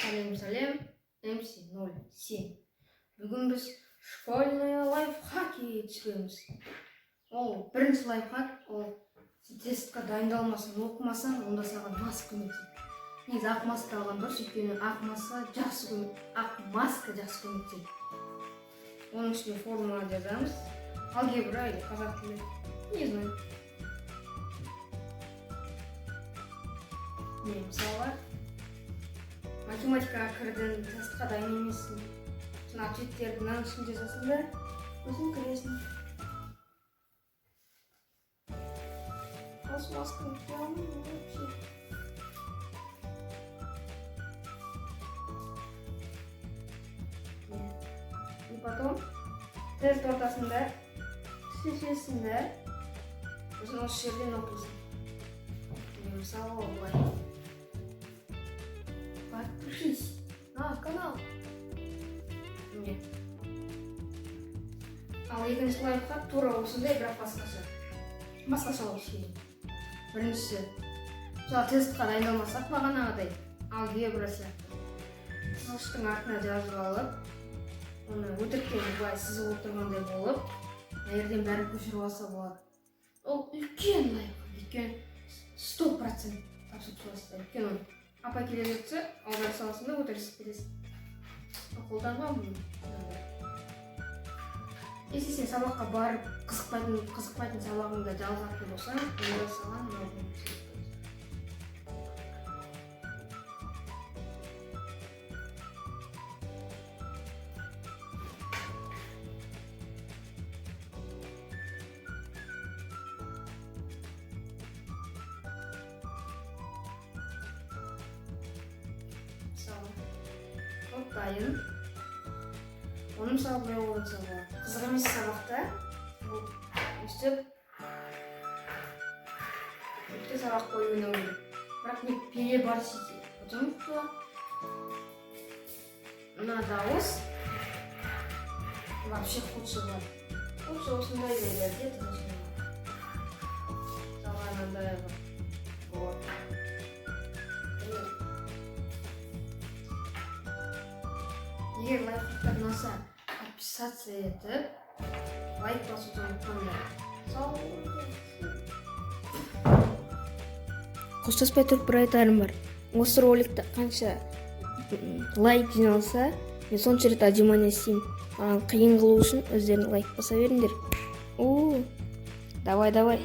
Сәлем, сәлем, MC07. Бүгін біз школьные лайфхаки түсіреміз. Ол бірінші лайфхак, ол сен тестқа дайындалмасаң, оқымасаң, онда саған маска көмектеседі. Негізі ақ маска алған дұрыс, өйткені ақ маска жақсы көмек, ақ маска жақсы көмектеседі. Оның үстіне формула жазамыз. Алгебра или қазақ тілі. Не знаю. Не, мысалға, математикаға кірдің, тестқа дайын емессің. Сосын ответтерді мынаның үстіне жазасың да, сосын кіресің. Осы масканы кие алмаймын вообще. Не. И потом тест ортасында шешесің да, сосын осы жерден оқисың. Не, мысалы, былай. Подпишись на канал. Не. Ал екінші лайфхак тура осындай, бірақ басқаша. Басқашалау кішкене. Біріншісі. Мысалы, тестқа дайындалмасақ бағанағыдай, алгебра сияқты. Сызғыштың артына жазып алып, оны өтіріктен былай сызып отырғандай болып, мына жерден бәрін көшіріп алса болады. Ол үлкен лайфхак, өйткені 100% тапсырып шығасыздар. Өйткені оны апай келе жатса, аудара саласың да, өтірік сызып кетесің. Қолданған бұны. Если сен сабаққа барып қызықпайтын сабағыңда жалығатын болсаң, онда саған мынау көмектеседі. Мысалы, вот дайын. Оны, мысалы, былай қолданса болады. Қызық емес сабақта бұл өстіп өткен сабақ бойы ойнау керек. Бірақ не переборщите, потому что мына дауыс вообще худший болады. Лучше осындай жерлерде тыныш ойнау. Мысалға, мынандай бір вот. Егер лайфхактар ұнаса, подписаться етіп, лайк басуды ұмытпаңдар. Сау болыңыздар. Қоштаспай тұрып бір айтарым бар. Осы роликті қанша лайк жиналса, мен сонша рет отжимание істеймін. Маған қиын қылу үшін өздерің лайк баса беріңдер. У, давай, давай.